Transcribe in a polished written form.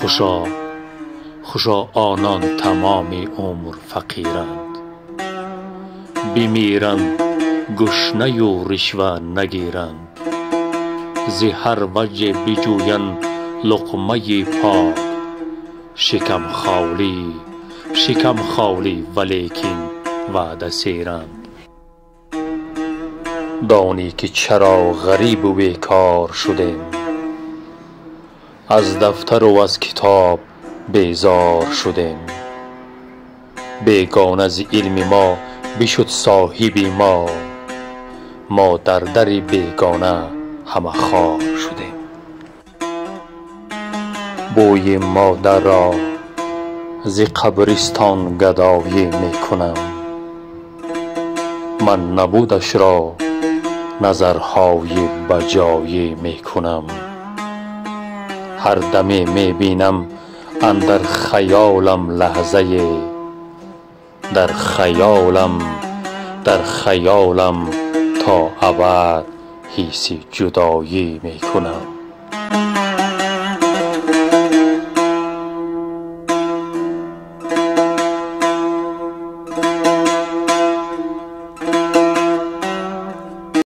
Хушо, хушо онон тамоми умр фақиранд, бимиранд гушнаю ришва нагиранд. Зи ҳар ваҷҳе биҷӯянд луқмаи пок, шикам холӣ, шикам холӣ, валекин ваъда серанд. Донӣ ки чаро ғарибу бекор шудем, аз дафтару аз китоб безор шудем. Бегона зи илми мо бишуд соҳиби мо, мо дар дари бегона ҳама хор шудем. Бӯи модарро зи қабристон гадоӣ мекунам, ман набудашро назарҳои баҷоӣ мекунам. Ҳар даме мебинам андар хаёлам лаҳзае, дар хаёлам, дар хаёлам то абад ҳисси ҷудоӣ мекунам.